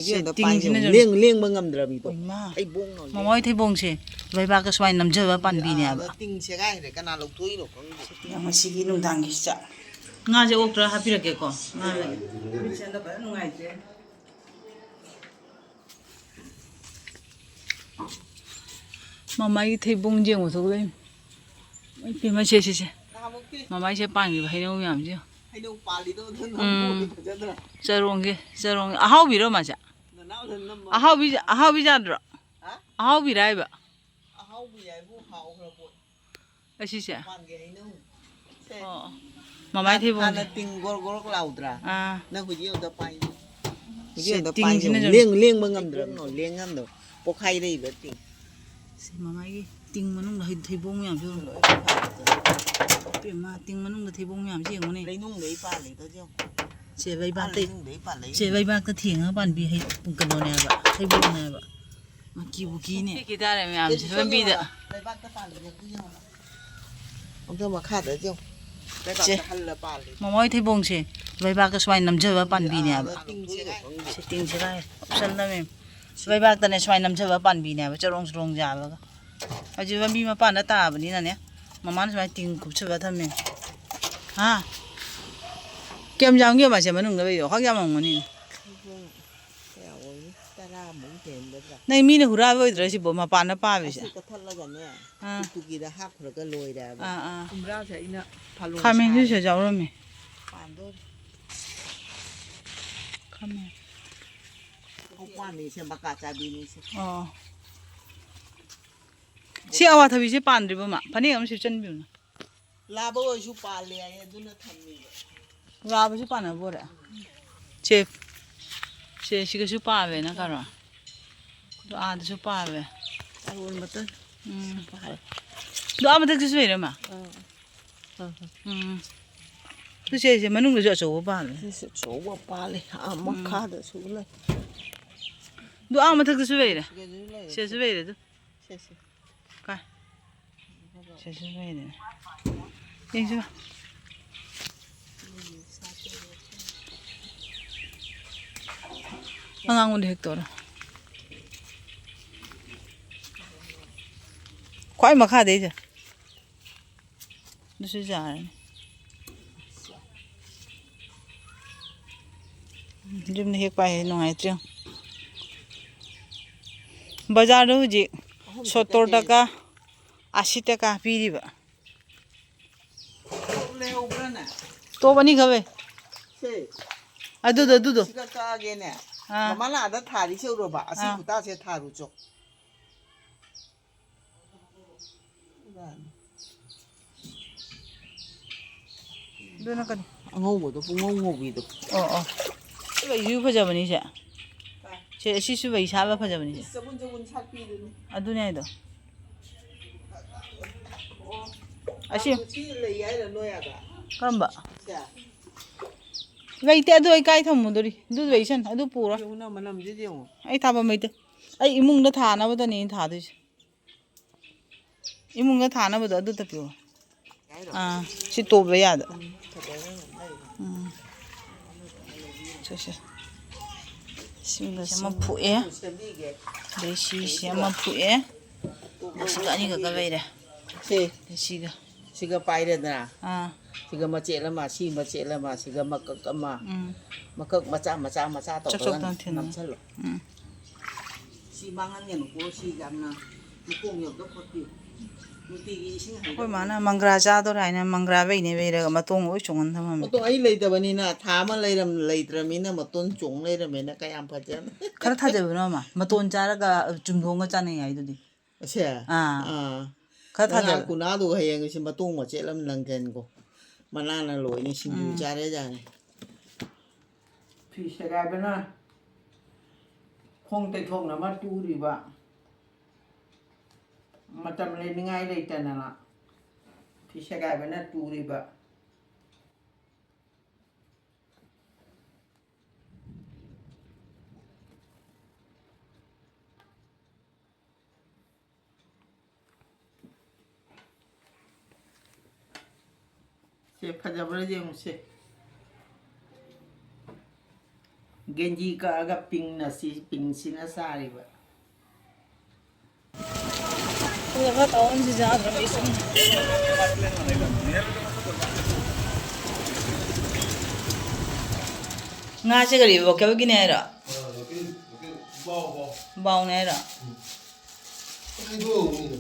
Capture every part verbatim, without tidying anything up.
ꯁꯦ, ꯇꯤꯡꯁꯤꯅ ꯌꯦꯡꯉꯨ, ꯂꯦꯡ-, ꯂꯦꯡꯕ ꯉꯝꯗ꯭ꯔꯕꯅꯤꯗꯣ꯫ ꯏꯃꯥ꯫ ꯊꯩꯕꯣꯡꯅ ꯂꯦꯡ-, ꯃꯃꯥ ꯍꯣꯏ ꯊꯩꯕꯣꯡꯁꯦ ꯂꯩꯕꯥꯛꯀ ꯁꯨꯃꯥꯏꯅ ꯅꯝꯖꯕ ꯄꯥꯟꯕꯤꯅꯦꯕ꯫ ꯑꯥꯗ ꯇꯤꯡ ꯁꯦꯒꯥꯏꯈ꯭ꯔꯦ, ꯀꯅꯥ ꯂꯧꯊꯣꯛꯏꯅꯣ ꯈꯪꯗꯦ꯫ ꯉꯁꯤꯒꯤ ꯅꯨꯡꯗꯥꯡꯒꯤ ꯆꯥꯛ꯫ ꯉꯥꯁꯦ ꯑꯣꯛꯇ꯭ꯔꯥ ꯍꯥꯞꯄꯤꯔꯛꯀꯦꯀꯣ꯫ ꯉꯥ ꯂꯩ꯫ ꯃꯤꯠꯁꯦ ꯍꯟꯗꯛ ꯐꯖꯅ ꯅꯨꯡꯉꯥꯏꯇ꯭ꯔꯦ꯫ ꯃꯃꯥꯏꯒꯤ ꯊꯩꯕꯣꯡ ꯌꯦꯡꯉꯨ ꯊꯣꯛꯂꯛꯏ꯫ ꯏꯃꯥ, ꯁꯦ, ꯁꯦ, ꯁꯦ꯫ ꯅꯍꯥꯟꯃꯨꯛꯀꯤ ꯃꯃꯥꯏꯁꯦ ꯄꯥꯟꯈꯤꯕ ꯍꯩꯅꯧ ꯃꯌꯥꯝꯁꯦ ꯌꯦꯡꯉꯨ꯫ ꯍꯩꯅꯧ ꯄꯥꯜꯂꯤꯗꯣ ꯑꯗꯨ ꯎꯝ꯫ ꯅꯝꯕꯣꯜꯒꯤ ꯐꯖꯗ꯭ꯔꯥ? ꯆꯔꯣꯡꯁꯦ, ꯆꯔꯣꯡ ꯑꯍꯥꯎꯕꯤꯔꯣ ꯃꯥꯁꯦ? ꯅꯅꯥꯎꯅ ꯅꯝꯃ ꯑꯍꯥꯎꯕꯤ, ꯑꯍꯥꯎꯕꯤ ꯖꯥꯠꯔꯣ? ꯍꯥ? ꯑꯍꯥꯎꯕꯤꯔꯥ ꯍꯥꯏꯕ? ꯑꯍꯥꯎꯕꯤ ꯍꯥꯏꯕꯨ ꯍꯥꯎꯈ꯭ꯔ ꯄꯣꯠ꯫ ꯑꯁꯤꯁꯦ? ꯃꯄꯥꯟꯒꯤ ꯍꯩꯅꯧ꯫ ꯁꯦ꯫ ꯑꯣ, ꯑꯣ꯫ ꯃꯃꯥꯏ ꯍꯥꯟ-, ꯊꯩꯕꯣꯡꯁꯦ꯫ ꯍꯥꯟꯅ ꯇꯤꯡ ꯒꯣꯔ ꯒꯣꯔ ꯂꯥꯎꯗ꯭ꯔꯥ? ꯑꯥ꯫ ꯅꯪ ꯍꯧꯖꯤꯛ ꯑꯝꯇ ꯄꯥꯏꯌꯨ꯫ ꯍꯧꯖꯤꯛ ꯁꯦ, ꯑꯝꯇ ꯇꯤꯡꯁꯤꯅ ꯄꯥꯏꯌꯨ꯫ ꯁꯨꯝ ꯂꯦꯡ-, ꯂꯦꯡꯕ ꯉꯝꯗ꯭ꯔꯕꯅꯣ? ꯂꯦꯡ ꯉꯝꯗꯕ꯫ ꯄꯣꯛꯈꯥꯏꯔꯛꯏꯕ ꯇꯤꯡ꯫ ꯁꯤ ꯃꯃꯥꯏꯒꯤ ꯇꯤꯡ ꯃꯅꯨꯡꯗ ꯍꯩ-, ꯊꯩꯕꯣꯡ ꯃꯌꯥꯝꯁꯦ ꯌꯦꯡꯉꯨ꯫ ꯂꯣꯏ ꯄꯣꯛꯈꯥꯏꯔꯛꯇꯅ꯫ ꯏꯄꯦꯝꯃ, ꯇꯤꯡ ꯃꯅꯨꯡꯗ ꯊꯩꯕꯣꯡ ꯃꯌꯥꯝꯁꯦ ꯌꯦꯡꯉꯨꯅꯦ꯫ ꯂꯩꯅꯨꯡꯗꯩ ꯄꯥꯜꯂꯤꯗꯣ ꯌꯦꯡꯉꯨ꯫ ꯁꯦ, ꯂꯩꯕꯥꯛꯇ, ꯑꯥ, ꯂꯩꯅꯨꯡꯗꯩ ꯄꯥꯜꯂꯛꯏ꯫ ꯁꯦ, ꯂꯩꯕꯥꯛꯇ ꯊꯦꯡꯉꯒ ꯄꯥꯟꯕꯤ ꯍꯩ-, ꯀꯩꯅꯣꯅꯦꯕ, ꯊꯩꯕꯣꯡꯅꯦꯕ꯫ ꯃꯀꯤꯕꯨ ꯀꯤꯅꯦ꯫ ꯀꯤ ꯇꯥꯔꯦ ꯃꯌꯥꯝꯁꯦ ꯁꯦ, ꯂꯝꯕꯤꯗ꯫ ꯂꯩꯕꯥꯛꯇ ꯄꯥꯜꯂꯤꯗꯣ ꯑꯝꯇ ꯌꯦꯡꯉꯣ꯫ ꯑꯝꯇ ꯃꯈꯥꯗ ꯌꯦꯡꯉꯣ꯫ ꯁꯦ꯫ ꯂꯩꯕꯥꯛꯇ ꯍꯜꯂ ꯄꯥꯜꯂꯤ꯫ ꯃꯃꯥ ꯍꯣꯏ ꯊꯩꯕꯣꯡꯁꯦ ꯂꯩꯕꯥꯛꯇ ꯁꯨꯃꯥꯏꯅ ꯅꯝꯖꯕ ꯄꯥꯟꯕꯤꯅꯦꯕ꯫ ꯑꯥ, ꯇꯤꯡ ꯁꯦꯒꯥꯏ꯫ ꯁꯦ, ꯇꯤꯡ ꯁꯦꯒꯥꯏ꯫ ꯎꯞꯁꯜꯂꯝꯃꯦ꯫ ꯂꯩꯕꯥꯛꯇꯅꯦ ꯁꯨꯃꯥꯏꯅ ꯅꯝꯖꯕ ꯄꯥꯟꯕꯤꯅꯦꯕ, ꯆꯔꯣꯡ ꯆꯔꯣꯡ ꯌꯥꯜꯂꯒ꯫ ꯍꯧꯖꯤꯛ ꯂꯝꯕꯤ ꯃꯄꯥꯟꯗ ꯇꯥꯕꯅꯤꯅꯅꯦ, ꯃꯃꯥꯅ ꯁꯨꯃꯥꯏꯅ ꯇꯤꯡ ꯀꯨꯞꯁꯜꯂ ꯊꯝꯃꯦ꯫ ꯍꯥ? ꯀꯌꯥꯝ ꯌꯥꯝꯒꯦ ꯃꯥꯁꯦ ꯃꯅꯨꯡꯗ ꯂꯩꯗꯣ? ꯈꯛ ꯌꯥꯝꯃꯝꯒꯅꯤ꯫ ꯀꯌꯥ ꯑꯣꯏꯅꯤ? ꯇꯔꯥꯃꯨꯛ ꯍꯦꯟꯒꯗ꯭ꯔꯥ? ꯅꯪ ꯃꯤꯅ ꯍꯨꯔꯥꯟꯕ ꯑꯣꯏꯗ꯭ꯔꯥ ꯁꯤꯕꯣ? ꯃꯄꯥꯟꯗ ꯄꯥꯝꯃꯤꯁꯦ? ꯑꯁꯤ ꯀꯠꯊꯠꯂꯒꯅꯦ, ꯑꯥ꯫ ꯇꯨꯀꯤꯗ ꯍꯥꯞꯈ꯭ꯔꯒ ꯂꯣꯏꯔꯦ ꯍꯥꯏꯕ꯫ ꯑꯥ, ꯑꯥ꯫ ꯈꯨꯝꯕ꯭ꯔꯥꯁꯦ ꯑꯩꯅ ꯐꯥꯂꯣꯡ ꯈꯥꯃꯦꯟꯁꯨ ꯁꯥꯔꯦ꯫ ꯁꯤꯗ ꯌꯥꯎꯔꯝꯃꯦ꯫ ꯄꯥꯟꯗꯣꯔꯦ꯫ ꯈꯥꯃꯦꯟ꯫ ꯀꯧꯄꯥꯟꯅꯤꯁꯦ, ꯃꯀꯥ ꯆꯥꯕꯤꯅꯤꯁꯦ꯫ ꯑꯣ꯫ ꯁꯤ ꯑꯋꯥꯊꯕꯤꯁꯦ ꯄꯥꯟꯗ꯭ꯔꯤꯕꯣ ꯃꯥ? ꯐꯅꯦꯛ ꯑꯃ ꯁꯦꯠꯆꯟꯕꯤꯌꯨꯅ꯫ ꯂꯥꯕ ꯑꯣꯏꯔꯁꯨ ꯄꯥꯜꯂꯦ ꯍꯥꯏꯌꯦ, ꯑꯗꯨꯅ ꯊꯝꯃꯤꯕ꯫ ꯂꯥꯕꯁꯨ ꯄꯥꯟꯅꯕ ꯑꯣꯏꯔꯦ꯫ ꯁꯦ, ꯁꯦ, ꯁꯤꯒꯁꯨ ꯄꯥꯜꯂꯦꯅ ꯀꯩꯅꯣ꯫ ꯑꯗꯣ ꯑꯥꯗꯁꯨ ꯄꯥꯜꯂꯦ꯫ ꯑꯔꯣꯟꯕꯇ ꯎꯝ꯫ ꯄꯥꯜꯂꯦ꯫ ꯑꯗꯣ ꯑꯥ ꯃꯊꯛꯇꯁꯨ ꯂꯩꯔꯦ, ꯃꯥ? ꯑꯥ꯫ ꯑꯥ, ꯑꯥ꯫ ꯎꯝ꯫ ꯑꯗꯨ ꯁꯦ, ꯁꯦ ꯃꯅꯨꯡꯗꯁꯨ ꯑꯆꯧꯕ ꯄꯥꯜꯂꯦ꯫ ꯁꯤꯁꯨ ꯑꯆꯧꯕ ꯄꯥꯜꯂꯦ꯫ ꯑꯥ ꯎꯝ꯫ ꯃꯈꯥꯗꯁꯨ ꯂꯩ꯫ ꯑꯗꯣ ꯑꯥ ꯃꯊꯛꯇꯁꯨ ꯂꯩꯔꯦ꯫ ꯁꯤꯗꯁꯨ ꯂꯩꯔꯦ꯫ ꯁꯤꯗꯁꯨ ꯂꯩꯔꯦ ꯑꯗꯨ꯫ ꯁꯦ, ꯁꯦ꯫ ꯀꯥꯏ? ꯁꯤꯁꯨ ꯂꯩꯔꯦ꯫ ꯌꯦꯡꯁꯤ ꯂꯥꯎ꯫ ꯑꯉꯥꯡꯕꯗꯣ ꯍꯦꯛꯇꯣꯛꯑꯣꯔꯣ? ꯈ꯭ꯋꯥꯏ ꯃꯈꯥꯗꯩꯁꯦ꯫ ꯑꯗꯨꯁꯨ ꯌꯥꯔꯅꯤ꯫ ꯌꯨꯝꯗ ꯍꯦꯛꯄ ꯍꯥꯏꯁꯦ ꯅꯨꯡꯉꯥꯏꯇ꯭ꯔꯦ꯫ ꯕꯖꯥꯔꯗ ꯍꯧꯖꯤꯛ ꯑꯍꯨꯝ ꯁꯣꯠꯇꯣꯔ ꯈꯛꯇꯅꯦ꯫ ꯇꯀꯥ, ꯑꯁꯤ ꯇꯀꯥ ꯄꯤꯔꯤꯕ꯫ ꯇꯣꯞ ꯂꯩꯍꯧꯕ꯭ꯔꯥꯅꯦ? ꯇꯣꯞ ꯑꯅꯤ ꯈꯛ ꯂꯩ꯫ ꯁꯦ꯫ ꯑꯗꯨꯗꯣ, ꯑꯗꯨꯗꯣ꯫ ꯁꯤꯒ ꯀꯛꯑꯒꯦꯅꯦ꯫ ꯑꯥ꯫ ꯃꯃꯥꯅ ꯑꯥꯗ ꯊꯥꯔꯤꯁꯦ ꯎꯔꯕ? ꯑꯁꯤ ꯑꯥ꯫ ꯈꯨꯇꯥꯁꯦ ꯊꯥꯔꯨ ꯆꯣ꯫ ꯑꯗꯨꯅ ꯀꯔꯤ? ꯑꯉꯧꯕꯗꯣ, ꯄꯨꯡꯉꯧ ꯉꯧꯕꯤꯗꯣ꯫ ꯑꯣ, ꯑꯣ꯫ ꯁꯤ ꯂꯩꯁꯤꯁꯨ ꯐꯖꯕꯅꯤ ꯁꯦ꯫ ꯁꯦ, ꯑꯁꯤꯁꯨ ꯂꯩ ꯁꯥꯠꯂ ꯐꯖꯕꯅꯤ ꯁꯦ꯫ ꯆꯕꯨꯟ ꯆꯕꯨꯟ ꯁꯥꯠꯄꯤꯗꯨꯅꯤ꯫ ꯑꯗꯨꯅꯦ ꯍꯥꯏꯗꯣ꯫ ꯑꯣ, ꯑꯁꯤ꯫ ꯁꯤ ꯂꯩ ꯍꯥꯏꯔ ꯅꯣꯏ ꯑꯗ? ꯀꯔꯝꯕ? ꯁꯦ꯫ ꯂꯩꯇꯦ, ꯑꯗꯨ ꯑꯩ ꯀꯥꯏ ꯊꯝꯃꯨꯗꯣꯔꯤ? ꯑꯗꯨ ꯂꯩꯁꯟ, ꯑꯗꯨ ꯄꯨꯔꯣ꯫ ꯌꯦꯡꯉꯨꯅ ꯃꯅꯝꯁꯤꯗꯤ ꯌꯦꯡꯉꯨ꯫ ꯑꯩ ꯊꯥꯐꯝ ꯂꯩꯇꯦ꯫ ꯑꯩ ꯏꯃꯨꯡꯗ ꯊꯥꯅꯕꯗꯅꯦ ꯑꯩꯅ ꯊꯥꯗꯣꯏꯁꯦ꯫ ꯏꯃꯨꯡꯗ ꯊꯥꯅꯕꯗꯣ ꯑꯗꯨ ꯇꯞꯄꯤꯌꯣ꯫ ꯍꯥꯏꯔꯣ? ꯑꯥ, ꯁꯤ ꯇꯣꯞꯂ ꯌꯥꯗ꯫ ꯎꯝ, ꯐꯖꯅ ꯂꯩꯔꯦ꯫ ꯎꯝ꯫ ꯁꯦ, ꯁꯦ꯫ ꯁꯤꯃꯒꯁꯦ ꯑꯃ ꯐꯨꯛꯑꯦ꯫ ꯁꯦꯝꯕꯤꯒꯦ꯫ ꯑꯗꯩ ꯁꯤꯁꯦ ꯑꯃ ꯐꯨꯛꯑꯦ꯫ ꯁꯤꯒ ꯑꯅꯤꯈꯛꯀ ꯂꯩꯔꯦ꯫ ꯁꯦ꯫ ꯑꯗꯩ ꯁꯤꯒ꯫ ꯁꯤꯒ ꯄꯥꯏꯔꯦꯗꯅ꯫ ꯑꯥ꯫ ꯁꯤꯒ ꯃꯆꯦꯠ ꯑꯃ, ꯁꯤ ꯃꯆꯦꯠ ꯑꯃ, ꯁꯤꯒ ꯃꯀꯛ ꯑꯃ꯫ ꯎꯝ꯫ ꯃꯀꯛ ꯃꯆꯥ, ꯃꯆꯥ, ꯃꯆꯥ ꯆꯣꯠ ꯆꯣꯠ ꯇꯧꯔꯒ ꯇꯧꯅ ꯊꯦꯡꯅ꯫ ꯅꯝꯁꯜꯂꯣ꯫ ꯎꯝ꯫ ꯁꯤ ꯃꯥꯡꯍꯟꯒꯅꯨꯀꯣ, ꯁꯤ ꯌꯥꯝꯅ ꯃꯈꯣꯡ ꯌꯧꯗ ꯈꯣꯠꯄꯤꯌꯨ꯫ ꯅꯨꯡꯇꯤꯒꯤ ꯏꯁꯤꯡ ꯍꯩꯔ ꯑꯩꯈꯣꯏ ꯃꯥꯅ ꯃꯪꯒ꯭ꯔꯥ ꯆꯥꯗꯣꯔꯦ ꯍꯥꯏꯅ ꯃꯪꯒ꯭ꯔꯥ ꯂꯩꯅꯦ ꯂꯩꯔꯒ ꯃꯇꯣꯡ ꯂꯣꯏ ꯆꯣꯡꯍꯟ ꯊꯝꯃꯝꯃꯦ꯫ ꯃꯇꯣꯡ ꯑꯩ ꯂꯩꯇꯕꯅꯤꯅ, ꯊꯥ ꯑꯃ ꯂꯩꯔꯝ-, ꯂꯩꯇ꯭ꯔꯕꯅꯤꯅ ꯃꯇꯣꯟ ꯆꯣꯡ ꯂꯩꯔꯝꯃꯦꯅ ꯀꯌꯥꯝ ꯐꯖꯅ꯫ ꯈꯔ ꯊꯥꯖꯕꯅꯣ, ꯑꯃ ꯃꯇꯣꯟ ꯆꯥꯔꯒ ꯆꯨꯝꯊꯣꯡꯒ ꯆꯥꯅꯩ ꯍꯥꯏꯗꯨꯗꯤ꯫ ꯑꯁꯦ? ꯑꯥ꯫ ꯑꯥ꯫ ꯈꯔ ꯅꯪ ꯑꯥ ꯊꯥꯖꯜꯂꯣ꯫ ꯀꯨꯅꯥꯗꯨꯒ ꯍꯌꯦꯡ ꯁꯤ ꯃꯇꯣꯡ ꯃꯆꯦꯠ ꯑꯃ ꯂꯪꯖꯟꯒꯣ꯫ ꯃꯅꯥꯅ ꯂꯣꯏꯅ ꯁꯤꯡꯖꯨ ꯎꯝ꯫ ꯆꯥꯔꯦ ꯌꯥꯔꯦ꯫ ꯐꯤ ꯁꯦꯒꯥꯏꯕꯅ ꯈꯣꯡ ꯇꯩꯊꯣꯛꯅꯕ ꯇꯨꯔꯤꯕ꯫ ꯃꯇꯝ ꯂꯦꯟꯅꯤꯡꯉꯥꯏ ꯂꯩꯇꯗꯅ ꯐꯤ ꯁꯦꯒꯥꯏꯕꯅ ꯇꯨꯔꯤꯕ꯫ ꯁꯦ ꯐꯖꯕ꯭ꯔꯥ ꯌꯦꯡꯉꯨꯁꯦ꯫ ꯒꯦꯟꯖꯤ ꯀꯛꯑꯒ ꯄꯤꯡꯅ ꯁꯤ, ꯄꯤꯡꯁꯤꯅ ꯆꯥꯔꯤꯕ꯫ ꯉꯥꯁꯦ ꯀꯔꯤ, ꯂꯣꯀꯦꯜꯒꯤꯅꯦ ꯍꯥꯏꯔꯣ? ꯑꯥ, ꯂꯣꯀꯦꯜ, ꯂꯣꯀꯦꯜ, ꯕꯥꯎ, ꯕꯥꯎ꯫ ꯕꯥꯎꯅꯦ ꯍꯥꯏꯔꯣ? ꯎꯝ꯫ ꯈꯥꯏꯗꯣꯛꯑꯣ, ꯃꯤꯗꯣ꯫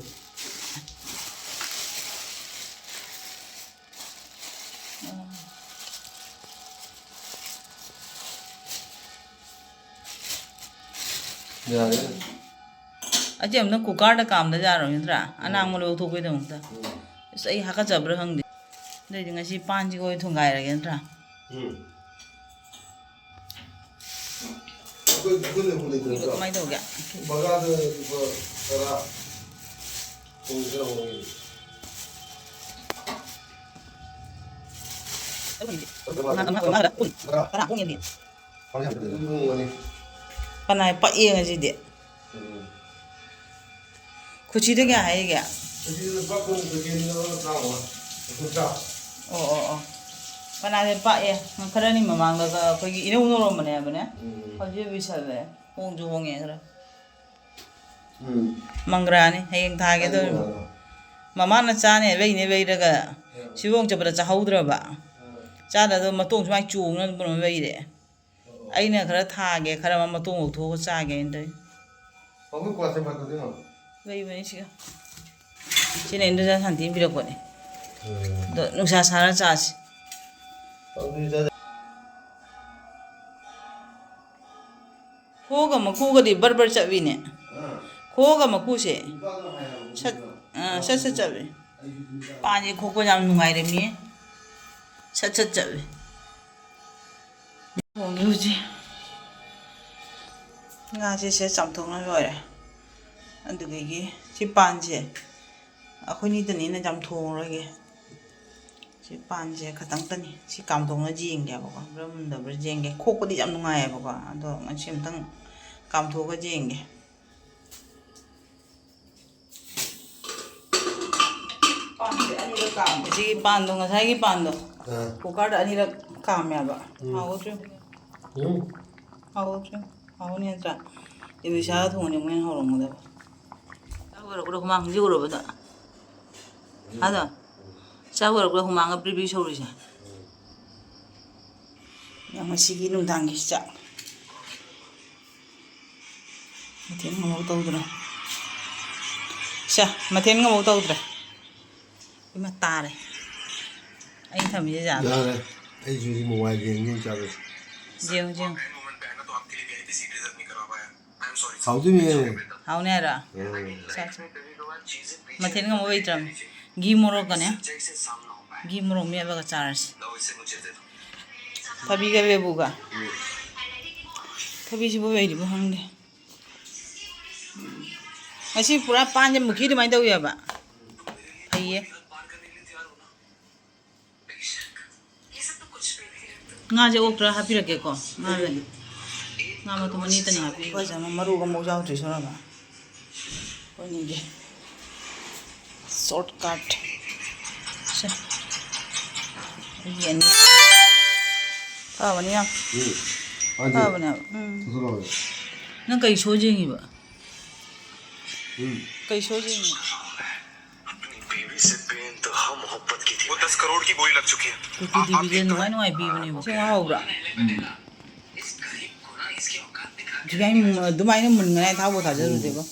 ꯌꯥꯔꯦ꯫ ꯑꯁꯤ ꯑꯝꯇꯪ ꯀꯨꯀꯔꯗ ꯀꯥꯝꯗ ꯌꯥꯔꯣꯏ ꯅꯠꯇ꯭ꯔꯥ? ꯎꯝ꯫ ꯑꯅꯥꯡꯕ ꯂꯧꯊꯣꯛꯄꯩꯗꯃꯛꯇ꯫ ꯎꯝ꯫ ꯑꯁ, ꯑꯩ ꯍꯥꯀꯠꯆꯕ꯭ꯔꯥ ꯈꯪꯗꯦ꯫ ꯑꯗꯨꯏꯗꯤ ꯉꯁꯤ ꯄꯥꯟꯁꯤꯒ ꯑꯣꯏ ꯊꯣꯡꯒꯥꯏꯔꯒꯦ ꯅꯠꯇ꯭ꯔꯥ? ꯎꯝ꯫ ꯑꯩꯈꯣꯏ, ꯑꯩꯈꯣꯏ ꯂꯩꯐꯝ ꯂꯩꯇ꯭ꯔꯦ ꯅꯠꯇ꯭ꯔꯣ? ꯀꯃꯥꯏꯅ ꯇꯧꯒꯦ? ꯕꯒꯥꯗ ꯂꯨꯄꯥ ꯇꯔꯥ꯫ ꯍꯣꯡꯗꯤ ꯈꯔ ꯍꯣꯡꯉꯤ꯫ ꯑꯗꯨ ꯍꯣꯡꯉꯤꯗꯤ꯫ ꯃꯉꯥ, ꯃꯉꯥ ꯑꯣꯏ ꯃꯥꯜꯂꯦ꯫ ꯀꯨꯟ꯫ ꯇꯔꯥ꯫ ꯇꯔꯥ ꯍꯣꯡꯉꯤꯗꯤ꯫ ꯍꯣꯡꯉꯤ ꯍꯥꯏꯕꯗꯤ ꯑꯗꯨꯝ ꯍꯣꯡꯕꯅꯤ꯫ ꯀꯅꯥꯏ ꯄꯛꯑꯦ ꯉꯁꯤꯗꯤ? ꯎꯝ꯫ ꯈꯨꯠꯁꯤꯗ ꯀꯌꯥ ꯍꯥꯏꯔꯤꯒꯦ? ꯈꯨꯠꯁꯤꯗ ꯂꯨꯄꯥ ꯀꯨꯟ, ꯈꯨꯠꯁꯤꯗ ꯂꯨꯄꯥ ꯇꯔꯥꯃꯉꯥ꯫ ꯀꯨꯟꯊ꯭ꯔꯥ꯫ ꯑꯣ, ꯑꯣ, ꯑꯣ꯫ ꯀꯅꯥꯁꯦ ꯄꯥꯛꯑꯦ? ꯈꯔꯅꯤ ꯃꯃꯥꯡꯗꯒ ꯑꯩꯈꯣꯏꯒꯤ ꯏꯅꯧ ꯅꯧꯔꯝꯕꯅꯦ ꯍꯥꯏꯕꯅꯦ꯫ ꯎꯝ꯫ ꯍꯧꯖꯤꯛ ꯂꯤꯁꯜꯂꯦ꯫ ꯍꯣꯡꯁꯨ ꯍꯣꯡꯉꯦ ꯈꯔ꯫ ꯎꯝ꯫ ꯃꯪꯒ꯭ꯔꯥꯅꯤ ꯍꯌꯦꯡ ꯊꯥꯒꯦ ꯇꯧꯔꯤꯕ꯫ ꯀꯔꯤ ꯃꯪꯒ꯭ꯔꯥꯅꯣ? ꯃꯃꯥꯅ ꯆꯥꯅꯦ ꯂꯩꯅꯦ ꯂꯩꯔꯒ ꯑꯥ꯫ ꯁꯤꯕꯣꯡ ꯆꯠꯄꯗ ꯆꯥꯍꯧꯗ꯭ꯔꯕ꯫ ꯑꯥ꯫ ꯆꯥꯗ ꯑꯗꯨꯝ ꯃꯇꯣꯡ ꯁꯨꯃꯥꯏꯅ ꯆꯣꯡꯅ ꯑꯗꯨꯝ ꯂꯩꯔꯦ꯫ ꯑꯣ꯫ ꯑꯩꯅ ꯈꯔ ꯊꯥꯒꯦ, ꯈꯔ ꯑꯃ ꯃꯇꯣꯡ ꯂꯧꯊꯣꯛꯑꯒ ꯆꯥꯒꯦꯅ ꯇꯧꯔꯤ꯫ ꯄꯥꯕꯨꯡ ꯀ꯭ꯋꯥ ꯁꯦꯝꯕ ꯀꯩꯗꯧꯗꯣꯏꯅꯣ? ꯂꯩꯕꯅꯤ ꯁꯤꯒ꯫ ꯁꯤꯅ ꯏꯟꯗ꯭ꯔꯖꯥꯟ ꯁꯥꯟꯇꯤꯅ ꯄꯤꯔꯛꯄꯅꯦ꯫ ꯎꯝ꯫ ꯑꯗꯣ ꯅꯨꯡꯁꯥ ꯁꯥꯔ ꯆꯥꯁꯤ꯫ ꯄꯥꯕꯨꯡ ꯆꯥ-꯫ ꯈꯣꯒ ꯃꯀꯨꯒꯗꯤ ꯕꯔ ꯕꯔ ꯆꯠꯂꯤꯅꯦ꯫ ꯑꯥ꯫ ꯈꯣꯒ ꯃꯀꯨꯁꯦ꯫ ꯅꯨꯄꯥꯗꯣ ꯍꯥꯏꯔꯕ ꯁꯠ-, ꯃꯀꯨꯗꯣ? ꯑꯥ, ꯁꯠ ꯁꯠ ꯆꯠꯂꯤ꯫ ꯑꯩꯁꯨ ꯑꯗꯨꯝ ꯆꯥ-꯫ ꯄꯥꯟꯁꯦ ꯈꯣꯛꯄ ꯌꯥꯝ ꯅꯨꯡꯉꯥꯏꯔꯦ ꯃꯤ꯫ ꯁꯠ ꯁꯠ ꯆꯠꯂꯤ꯫ ꯊꯣꯡꯉꯤ ꯍꯧꯖꯤꯛ꯫ ꯉꯥꯁꯦ ꯁꯦ ꯆꯥꯝꯊꯣꯛꯅ ꯂꯣꯏꯔꯦ꯫ ꯑꯗꯨꯗꯒꯤ ꯁꯤ ꯄꯥꯟꯁꯦ ꯑꯩꯈꯣꯏꯅꯤꯗꯅꯤꯅ ꯆꯥꯝꯊꯣꯛꯑꯔꯣꯏꯒꯦ꯫ ꯁꯤ ꯄꯥꯟꯁꯦ ꯈꯇꯪꯇꯅꯤ꯫ ꯁꯤ ꯀꯥꯝꯊꯣꯛꯅ ꯌꯦꯡꯒꯦꯕꯀꯣ꯫ ꯃꯨꯟꯕ꯭ꯔꯥ ꯃꯨꯟꯗꯕ꯭ꯔꯥ ꯌꯦꯡꯒꯦ꯫ ꯈꯣꯛꯄꯗꯤ ꯌꯥꯝ ꯅꯨꯡꯉꯥꯏꯌꯦꯕꯀꯣ꯫ ꯑꯗꯣ ꯉꯁꯤ ꯑꯝꯇꯪ ꯀꯥꯝꯊꯣꯛꯑꯒ ꯌꯦꯡꯒꯦ꯫ ꯄꯥꯟꯁꯦ ꯑꯅꯤꯔꯛ ꯀꯥꯝꯃꯦ꯫ ꯁꯤꯒꯤ ꯄꯥꯟꯗꯣ, ꯉꯁꯥꯏꯒꯤ ꯄꯥꯟꯗꯣ, ꯑꯥ꯫ ꯀꯨꯀꯔꯗ ꯑꯅꯤꯔꯛ ꯀꯥꯝꯃꯦꯕ꯫ ꯎꯝ꯫ ꯍꯥꯎꯒꯗ꯭ꯔꯣ? ꯎꯝ꯫ ꯍꯥꯎꯗ꯭ꯔꯦ꯫ ꯍꯥꯎꯅꯤ ꯅꯠꯇ꯭ꯔꯥ? ꯏꯂꯤꯁꯥꯒ ꯊꯣꯡꯉꯗꯤ ꯑꯃꯨꯛ ꯍꯦꯟꯅ ꯍꯥꯎꯔꯝꯒꯗꯕ꯫ ꯆꯥꯛ ꯂꯣꯏꯔꯛꯄꯗ ꯍꯨꯃꯥꯡ ꯍꯧꯖꯤꯛ ꯎꯔꯕꯗꯣ? ꯑꯗꯣ? ꯆꯥꯛ ꯂꯣꯏꯔꯛꯄꯗ ꯍꯨꯃꯥꯡꯒ ꯕ꯭ꯔꯤ ꯕ꯭ꯔꯤ ꯁꯧꯔꯤꯁꯦ꯫ ꯌꯥꯝ ꯉꯁꯤꯒꯤ ꯅꯨꯡꯗꯥꯡꯒꯤ ꯆꯥꯛ꯫ ꯃꯊꯦꯜ ꯑꯃꯐꯥꯎ ꯇꯧꯗ꯭ꯔꯦ꯫ ꯁꯦ, ꯃꯊꯦꯜ ꯑꯃꯐꯥꯎ ꯇꯧꯗ꯭ꯔꯦ꯫ ꯏꯃꯥ ꯇꯥꯔꯦ꯫ ꯑꯩ ꯊꯝꯃꯤꯁꯦ ꯌꯥꯗ꯭ꯔꯦ꯫ ꯌꯥꯔꯦ꯫ ꯑꯩꯁꯨ ꯁꯤ mobile ꯌꯦꯡꯒꯦ ꯆꯥꯔꯦ꯫ ꯌꯦꯡꯉꯨ, ꯌꯦꯡꯉꯨ꯫ ꯍꯥꯎꯗꯣꯏꯅꯦ꯫ ꯍꯥꯎꯅꯤ ꯍꯥꯏꯔꯣ? ꯎꯝ꯫ ꯆꯥ, ꯆꯥ꯫ ꯃꯊꯦꯜ ꯑꯃꯐꯥꯎ ꯂꯩꯇ꯭ꯔꯕꯅꯤ꯫ ꯘꯤ ꯃꯣꯔꯣꯛꯀꯅꯦ꯫ ꯘꯤ ꯃꯣꯔꯣꯛ ꯃꯦꯠꯂꯒ ꯆꯥꯔꯁꯤ꯫ ꯊꯕꯤꯒ ꯂꯦꯕꯨꯒ꯫ ꯊꯕꯤꯁꯤꯕꯨ ꯂꯩꯔꯤꯕ ꯈꯪꯗꯦ꯫ ꯉꯁꯤ ꯄꯨꯔꯥ ꯄꯥꯟꯁꯦ ꯃꯨꯈꯤ ꯑꯗꯨꯃꯥꯏꯅ ꯇꯧꯋꯦꯕ꯫ ꯐꯩꯌꯦ꯫ ꯉꯥꯁꯦ ꯑꯣꯛꯇ꯭ꯔꯥ ꯍꯥꯞꯄꯤꯔꯛꯀꯦꯀꯣ꯫ ꯉꯥ ꯂꯩ-, ꯉꯥ ꯃꯇꯨꯝ ꯑꯅꯤꯇꯅꯤ ꯍꯥꯞꯄꯤꯔꯤꯕ꯫ ꯑꯩꯈꯣꯏꯁꯦ ꯑꯃ ꯃꯔꯨꯒ ꯑꯃꯨꯛ ꯌꯥꯎꯗ꯭ꯔꯤ ꯁꯣꯔꯥꯕ꯫ ꯑꯩꯈꯣꯏꯅꯤꯒꯤ shortcut꯫ ꯁꯦ꯫ ꯑꯩꯒꯤ ꯑꯅꯤ꯫ ꯐꯕꯅꯤ ꯌꯥꯝ꯫ ꯎꯝ꯫ ꯐꯕꯅꯦꯕ꯫ ꯎꯝ꯫ ꯅꯪ ꯀꯩ ꯁꯣꯏ ꯌꯦꯡꯉꯤꯕ? ꯎꯝ꯫ ꯀꯩ ꯁꯣꯏ ꯌꯦꯡꯉꯤ? अपनी बीवी से बेइंतहा मोहब्बत की थी। वो दस करोड़ की बोली लग चुकी है। ꯀꯨꯀꯤ ꯇꯤꯚꯤꯁꯦ ꯅꯨꯡꯉꯥꯏ ꯅꯨꯡꯉꯥꯏ ꯄꯤꯕꯅꯦꯕ꯫ ꯁꯤ ꯉꯥ ꯍꯧꯕ꯭ꯔꯥ? ꯎꯝ꯫ ꯍꯧꯖꯤꯛꯀꯥꯟ ꯑꯗꯨꯃꯥꯏꯅ ꯃꯨꯟꯒꯅꯤ ꯍꯥꯏ ꯊꯥꯎꯕꯨ ꯊꯥꯖꯔꯨꯗꯦꯕꯣ꯫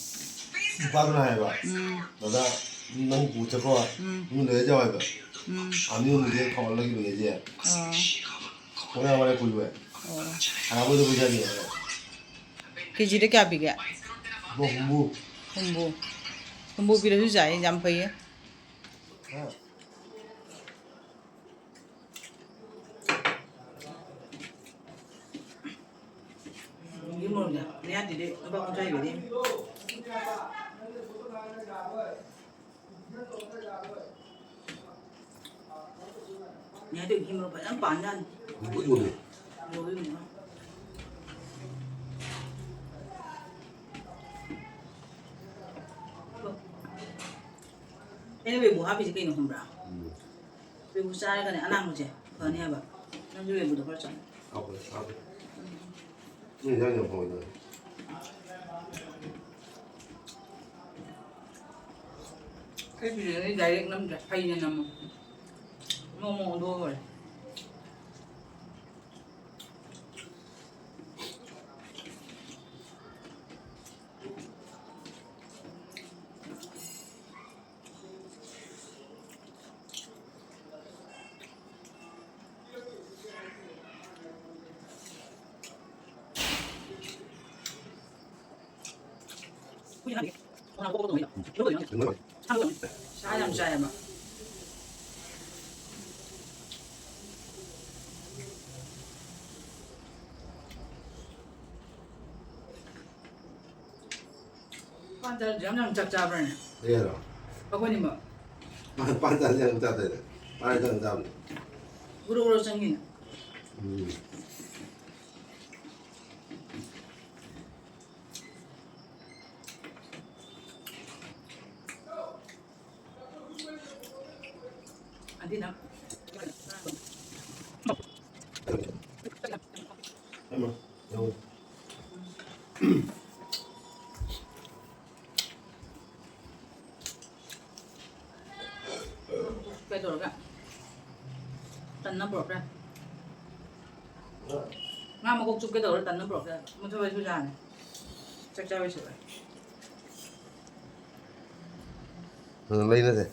ꯅꯨꯄꯥꯗꯨꯅ ꯍꯥꯏꯕ, ꯎꯝ꯫ "ꯗꯥꯗꯥ, ꯅꯪ ꯄꯨ ꯆꯠꯈ꯭ꯔꯣ, ꯎꯝ꯫ ꯏꯃꯨꯡꯗ ꯂꯩꯔ ꯆꯥꯎ" ꯍꯥꯏꯕ꯫ ꯎꯝ꯫ ꯑꯥ, ꯃꯤꯉꯣꯟꯗꯗꯤ ꯊꯥꯎꯍꯜꯂꯒ ꯂꯣꯏꯔꯁꯦ꯫ ꯑꯣ꯫ ꯄꯨꯡꯌꯥ ꯋꯥꯔꯦ ꯀꯨꯏꯕ꯫ ꯑꯣ꯫ ꯁꯥꯟꯅꯕꯗ ꯀꯨꯏꯖꯥꯗꯦ ꯍꯥꯏꯕ꯫ ꯀꯦꯖꯤꯗ ꯀꯌꯥ ꯄꯤꯒꯦ? ꯂꯨꯄꯥ ꯍꯨꯝꯐꯨ꯫ ꯍꯨꯝꯐꯨ꯫ ꯍꯨꯝꯐꯨ ꯄꯤꯔꯁꯨ ꯌꯥꯏꯌꯦ, ꯌꯥꯝ ꯐꯩꯌꯦ꯫ ꯍꯥ? ꯌꯨꯝ ꯂꯣꯝꯗ ꯃꯌꯥꯗꯨꯗꯤ ꯂꯨꯄꯥ ꯀꯨꯟꯊ꯭ꯔꯥ ꯄꯤꯔꯛꯏ꯫ ꯃꯌꯥꯗꯨ ꯌꯨꯝ ꯂꯣꯝ ꯐꯖꯅ ꯄꯥꯟꯖꯥꯠꯅꯤ꯫ ꯂꯣꯏ ꯌꯣꯜꯂꯦ꯫ ꯂꯣꯏ ꯌꯣꯜꯂꯦ꯫ ꯑꯩꯅ ꯂꯦꯕꯨ ꯍꯥꯞꯄꯤꯁꯦ ꯀꯩꯅꯣ ꯈꯪꯕ꯭ꯔꯥ? ꯎꯝ꯫ ꯂꯦꯕꯨ ꯆꯥꯔꯒꯅꯦ ꯑꯅꯥꯡꯕꯁꯦ ꯐꯅꯤ ꯍꯥꯏꯕ꯫ ꯅꯪꯁꯨ ꯂꯦꯕꯨꯗꯣ ꯈꯔ ꯆꯥꯎ꯫ ꯍꯥꯞꯄꯦ, ꯍꯥꯞꯄꯦ꯫ ꯎꯝ꯫ ꯅꯣꯏ ꯏꯟꯖꯥꯡ ꯌꯥꯝ ꯍꯥꯎꯋꯤꯗ꯫ ꯑꯩ ꯁꯤꯗꯗꯤ direct ꯅꯝꯗ꯭ꯔꯦ, ꯐꯩꯅ ꯅꯝꯃꯦ꯫ ꯃꯑꯣꯡ ꯃꯑꯣꯡ ꯑꯣꯟꯊꯣꯛꯑ ꯂꯣꯏꯔꯦ꯫ ꯁꯥ ꯌꯥꯝ ꯆꯥꯏꯌꯦꯕ꯫ ꯄꯥꯟ ꯆꯥꯔꯁꯨ ꯌꯥꯝ ꯌꯥꯝ ꯆꯥꯛ ꯆꯥꯕ꯭ꯔꯥꯅꯦ? ꯑꯩ ꯍꯥꯏꯔꯣ? ꯑꯩꯈꯣꯏꯅꯤꯃꯛ꯫ ꯄꯥꯟ ꯆꯥꯔꯁꯨ ꯌꯥꯝ ꯆꯥꯗꯣꯏꯅꯦ꯫ ꯄꯥꯟ ꯆꯥꯔꯁꯨ ꯆꯥꯕꯅꯦ꯫ ꯒꯨꯔꯨ ꯒꯨꯔꯨ ꯆꯪꯉꯤꯅꯦ꯫ ꯎꯝ꯫ ꯑꯗꯨꯅ ꯀꯩꯗꯧꯔꯒꯦ? ꯇꯟꯅ ꯄꯨꯔꯛꯈ꯭ꯔꯦ꯫ ꯉꯥ ꯃꯀꯣꯛ ꯆꯨꯞꯀꯦ ꯇꯧꯔ ꯇꯟꯅ ꯄꯨꯔꯛꯈ꯭ꯔꯦ꯫ ꯃꯨꯊꯕꯁꯨ ꯌꯥꯅꯤ꯫ ꯆꯥꯛ ꯆꯥꯕꯩ ꯁꯤꯗ꯫ ꯑꯗꯨꯝ ꯂꯩꯅꯁꯦ꯫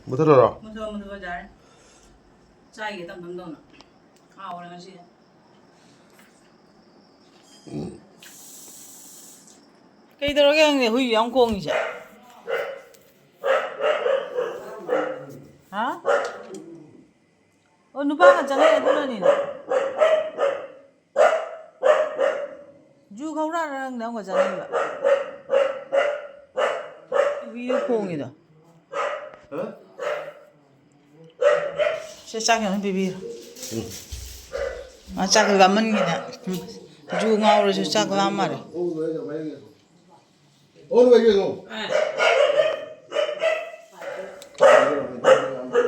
ꯃꯨꯊꯠꯂꯔꯣ? ꯃꯨꯊꯠꯂꯣ, ꯃꯨꯊꯠꯂꯣ, ꯌꯥꯔꯦ꯫ ꯆꯥꯏꯒꯦ ꯇꯝ ꯇꯝ ꯇꯧꯅ꯫ ꯍꯥꯎꯔꯦ ꯉꯁꯤ꯫ ꯀꯩꯗꯧꯔꯒꯦ ꯈꯪꯗꯦ ꯍꯨꯏ ꯌꯥꯝ ꯈꯣꯡꯉꯤꯁꯦ? ꯍꯥ? ꯑꯣ, ꯅꯨꯄꯥꯒ ꯆꯪꯉꯛꯑꯦ, ꯑꯗꯨꯅꯅꯤꯅꯦ꯫ ꯖꯨ ꯈꯪꯕ꯭ꯔꯥ ꯅꯪꯅ ꯑꯃꯨꯛꯀ ꯆꯪꯉꯛꯏꯕ? ꯍꯨꯏ ꯈꯣꯡꯉꯤꯗꯣ꯫ ꯍꯥ? ꯁꯦ, ꯆꯥꯛ ꯈꯤꯇꯪ ꯄꯤꯕꯤꯔꯣ꯫ ꯎꯝ꯫ ꯃꯥ ꯆꯥꯛ ꯂꯥꯝꯃꯟꯒꯤꯅ꯫ ꯖꯨ ꯉꯥꯎꯔꯁꯨ ꯆꯥꯛ ꯂꯥꯝ ꯃꯥꯜꯂꯦ꯫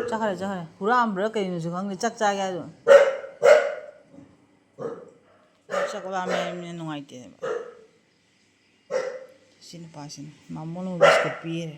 ꯆꯠꯈ꯭ꯔꯦ, ꯆꯠꯈ꯭ꯔꯦ꯫ ꯍꯨꯔꯥꯟꯕ꯭ꯔꯥ ꯀꯩꯅꯣꯁꯨ ꯈꯪꯗꯦ, ꯆꯥꯛ ꯆꯥꯒꯦ ꯍꯥꯏꯗꯣ꯫ ꯆꯥꯛ ꯂꯥꯝꯃꯦ ꯍꯥꯏꯕꯅꯤꯅ ꯅꯨꯡꯉꯥꯏꯇꯦꯕ꯫ ꯁꯤ ꯅꯨꯄꯥꯁꯤꯅ ꯃꯥꯃꯣꯅ ꯕꯤꯁꯀꯨꯠ ꯄꯤꯔꯦ꯫